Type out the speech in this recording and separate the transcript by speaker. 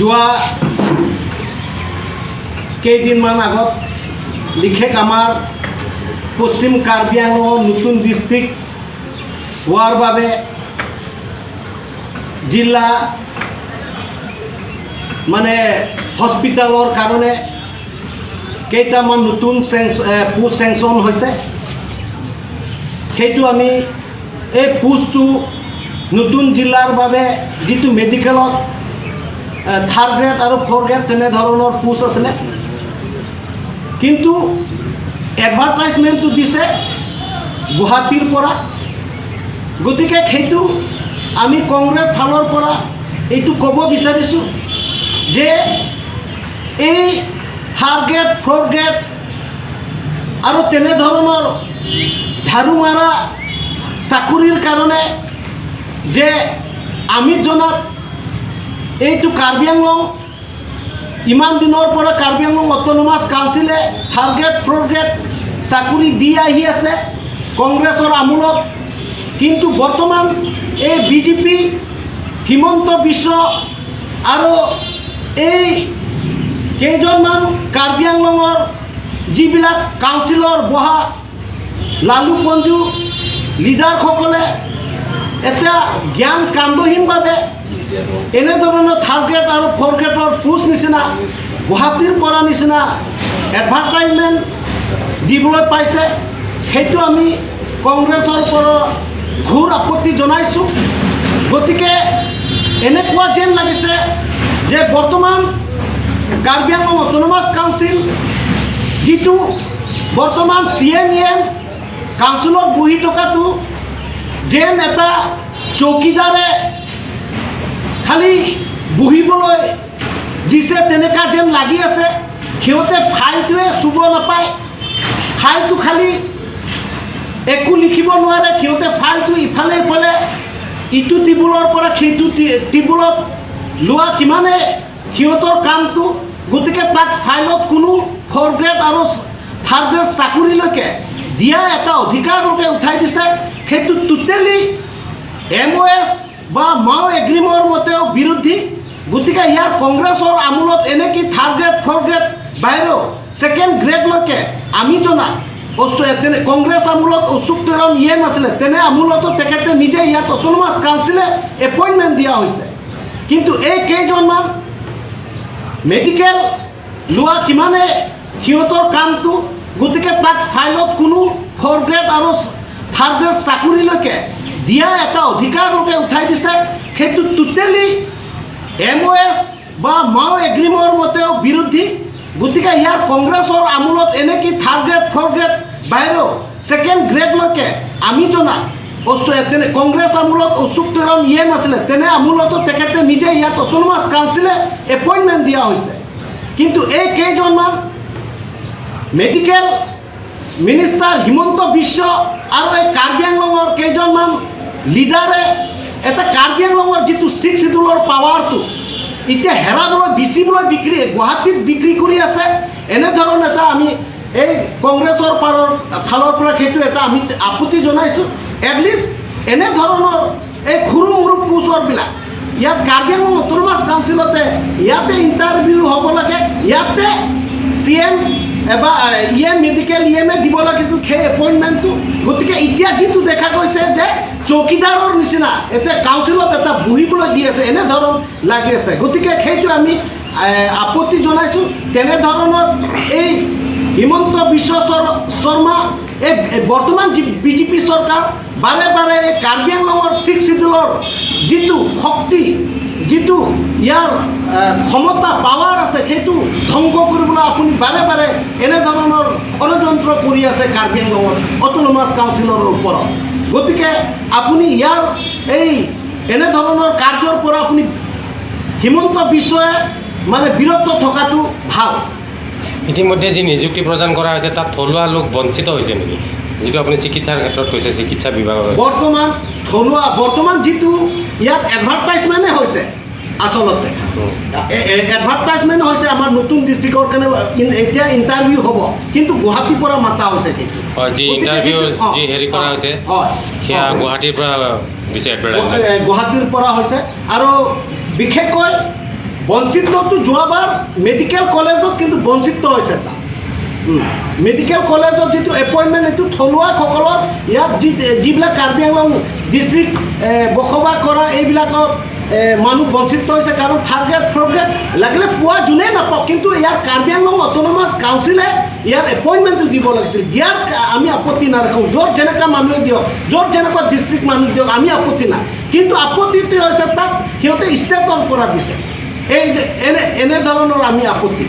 Speaker 1: যোৱা কেইদিনমান আগত বিশেষ আমাৰ পশ্চিম কাৰ্বি আংলঙৰ নতুন ডিষ্ট্ৰিক্ট হোৱাৰ বাবে জিলা মানে হস্পিটেলৰ কাৰণে কেইটামান নতুন পোষ্ট চেংচন হৈছে। সেইটো আমি এই পোষ্টটো নতুন জিলাৰ বাবে যিটো মেডিকেলত থাৰ্ড গ্ৰেড আৰু ফ'ৰ্থ গ্ৰেড তেনেধৰণৰ পোষ্ট আছিলে, কিন্তু এডভাৰটাইজমেণ্টটো দিছে গুৱাহাটীৰ পৰা। গতিকে সেইটো আমি কংগ্ৰেছ ফালৰ পৰা এইটো ক'ব বিচাৰিছোঁ যে এই থাৰ্ড গ্ৰেড, ফ'ৰ্থ গ্ৰেড আৰু তেনেধৰণৰ ঝাৰু মাৰা চাকৰিৰ কাৰণে যে আমি জনাত এইটো কাৰ্বি আংলং ইমান দিনৰ পৰা কাৰ্বি আংলং অট'নমাছ কাউন্সিলে থাৰ্ড গ্ৰেড, ফ'ৰ্থ গ্ৰেড চাকৰি দি আহি আছে কংগ্ৰেছৰ আমোলত। কিন্তু বৰ্তমান এই বিজেপি, হিমন্ত বিশ্ব আৰু এই কেইজনমান কাৰ্বি আংলঙৰ যিবিলাক কাউন্সিলৰ বহা লালু পঞ্জু লিডাৰসকলে এতিয়া জ্ঞান কাণ্ডহীনভাৱে এনেধৰণৰ থাৰ্ড গ্ৰেড আৰু ফ'ৰ্থ গ্ৰেডৰ পোষ্ট নিচিনা গুৱাহাটীৰ পৰা নিচিনা এডভাৰটাইজমেণ্ট দিবলৈ পাইছে, সেইটো আমি কংগ্ৰেছৰ পৰা ঘোৰ আপত্তি জনাইছোঁ। গতিকে এনেকুৱা যেন লাগিছে যে বৰ্তমান কাৰ্বি আংলং অট'নমাছ কাউন্সিল যিটো বৰ্তমান চি এম, ই এম কাউন্সিলত বহি থকাটো যেন এটা চৌকীদাৰে খালি বহিবলৈ দিছে, তেনেকুৱা যেন লাগি আছে। সিহঁতে ফাইলটোৱে চুব নাপায়, ফাইলটো খালি একো লিখিব নোৱাৰে। সিহঁতে ফাইলটো ইফালে ইফালে ইটো টেবুলৰ পৰা সিটো টেবুলত লোৱা কিমানে সিহঁতৰ কামটো। গতিকে তাত ফাইলত কোনো ফ'ৰ্থ গ্ৰেড আৰু থাৰ্ড গ্ৰেড চাকৰিলৈকে দিয়া এটা অধিকাৰলৈকে উঠাই দিছে। সেইটো টোটেলি এমঅ'এছ বা মাও এগ্ৰিমেণ্টৰ মতেও বিৰোধী। গতিকে ইয়াৰ কংগ্ৰেছৰ আমোলত এনেকি থাৰ্ড গ্ৰেড, ফ'ৰ্থ গ্ৰেড বাহিৰেও ছেকেণ্ড গ্ৰেডলৈকে আমি জনাত তেনে কংগ্ৰেছ আমোলত অশোক তেৰণ ই এম আছিলে, তেনে আমোলতো তেখেতে নিজে ইয়াত অট'নমাছ কাউন্সিলে এপইণ্টমেণ্ট দিয়া হৈছে। কিন্তু এই কেইজনমান মেডিকেল লোৱা কিমানে সিহঁতৰ কামটো। গতিকে তাত ফাইলত কোনো ফ'ৰ্থ গ্ৰেড আৰু থাৰ্ড গ্ৰেড চাকৰিলৈকে দিয়া এটা অধিকাৰলৈকে উঠাই দিছে। সেইটো টোটেলি এমঅ'এছ বা মাও এগ্ৰিমেণ্টৰ মতেও বিৰোধী। গতিকে ইয়াৰ কংগ্ৰেছৰ আমোলত এনেকি থাৰ্ড গ্ৰেড, ফ'ৰ্থ গ্ৰেড বাহিৰেও ছেকেণ্ড গ্ৰেডলৈকে আমি জনাত তেনে কংগ্ৰেছ আমোলত অশোক তেৰণ ই এম আছিলে, তেনে আমোলতো তেখেতে নিজে ইয়াত অট'নমাছ কাউন্সিলে এপইণ্টমেণ্ট দিয়া হৈছে। কিন্তু এই কেইজনমান মেডিকেল মিনিষ্টাৰ হিমন্ত বিশ্ব আৰু এই কাৰ্বি আংলঙৰ কেইজনমান লিডাৰে এটা কাৰ্বি আংলঙৰ যিটো ছিক্স চিডিউলৰ পাৱাৰটো এতিয়া হেৰাবলৈ, বেচিবলৈ, বিক্ৰী গুৱাহাটীত বিক্ৰী কৰি আছে। এনেধৰণৰ এটা আমি এই কংগ্ৰেছৰ ফালৰ পৰা সেইটো এটা আমি আপত্তি জনাইছোঁ। এটলিষ্ট এনেধৰণৰ এই সৰু মৰু পোষ্টৰবিলাক ইয়াত কাৰ্বি আংলং অট'নমাছ কাউন্সিলতে ইয়াতে ইণ্টাৰভিউ হ'ব লাগে। ইয়াতে চি এম বা ই এম, মেডিকেল ই এমে দিব লাগিছিল সেই এপইণ্টমেণ্টটো। গতিকে এতিয়া যিটো দেখা গৈছে যে চৌকীদাৰৰ নিচিনা এতিয়া কাউন্সিলত এটা বহিবলৈ দি আছে, এনেধৰণৰ লাগি আছে। গতিকে সেইটো আমি আপত্তি জনাইছোঁ। তেনেধৰণৰ এই হিমন্ত বিশ্ব শৰ্মা, এই বৰ্তমান যি বিজেপি চৰকাৰ বাৰে বাৰে এই কাৰ্বি আংলঙৰ ছিক্স চিডিউলৰ যিটো শক্তি, যিটো ইয়াৰ ক্ষমতা, পাৱাৰ আছে, সেইটো ধ্বংস কৰিবলৈ আপুনি বাৰে বাৰে এনেধৰণৰ ষড়যন্ত্ৰ কৰি আছে কাৰ্বি আংলঙৰ অট'নমাছ কাউন্সিলৰ ওপৰত। গতিকে আপুনি ইয়াৰ এই এনেধৰণৰ কাৰ্যৰ পৰা আপুনি হিমন্ত বিশ্বই মানে বিৰত থকাটো ভাল।
Speaker 2: ইতিমধ্যে যি নিযুক্তি প্ৰদান কৰা হৈছে, তাত থলুৱা লোক বঞ্চিত হৈছে নেকি, যিটো আপুনি চিকিৎসাৰ ক্ষেত্ৰত কৈছে, চিকিৎসা বিভাগৰ?
Speaker 1: বৰ্তমান থলুৱা, বৰ্তমান যিটো ইয়াত এডভাৰটাইজমেণ্টে হৈছে, আচলতে এডভাৰটাইজমেণ্ট হৈছে আমাৰ নতুন ডিষ্ট্ৰিক্টৰ কাৰণে। এতিয়া ইণ্টাৰভিউ হ'ব, কিন্তু গুৱাহাটীৰ পৰা মাতা হৈছে সেইটো।
Speaker 2: হয়, যি
Speaker 1: গতিকে
Speaker 2: ইণ্টাৰভিউ
Speaker 1: সেইটো
Speaker 2: যি হেৰি কৰা হৈছে, সেয়া গুৱাহাটীৰ পৰা দিছে এডভাৰটাইজমেণ্ট।
Speaker 1: গুৱাহাটীৰ পৰা হৈছে আৰু বিশেষকৈ বঞ্চিতটো যোৱাবাৰ মেডিকেল কলেজত কিন্তু বঞ্চিত হৈছে তাত। মেডিকেল কলেজত যিটো এপইণ্টমেণ্ট, এইটো থলুৱাসকলৰ ইয়াত যিবিলাক কাৰ্বি আংলং ডিষ্ট্ৰিক্ট বসবাস কৰা এইবিলাকৰ মানুহ বঞ্চিত হৈছে। কাৰণ থাৰ্ড গ্ৰেড, ফ'ৰ্থ গ্ৰেড লাগিলে পোৱা যোনেই নাপাওক, কিন্তু ইয়াৰ কাৰ্বি আংলং অট'নমাছ কাউন্সিলে ইয়াৰ এপইণ্টমেণ্টটো দিব লাগিছিল। দিয়াৰ আমি আপত্তি নাৰাখোঁ। য'ত যেনেকুৱা মানুহে দিয়ক, য'ত যেনেকুৱা ডিষ্ট্ৰিক্ট মানুহ দিয়ক, আমি আপত্তি নাই। কিন্তু আপত্তিটো হৈছে তাত সিহঁতে ষ্টেটৰ পৰা দিছে। এই যে এনেধৰণৰ আমি আপত্তি।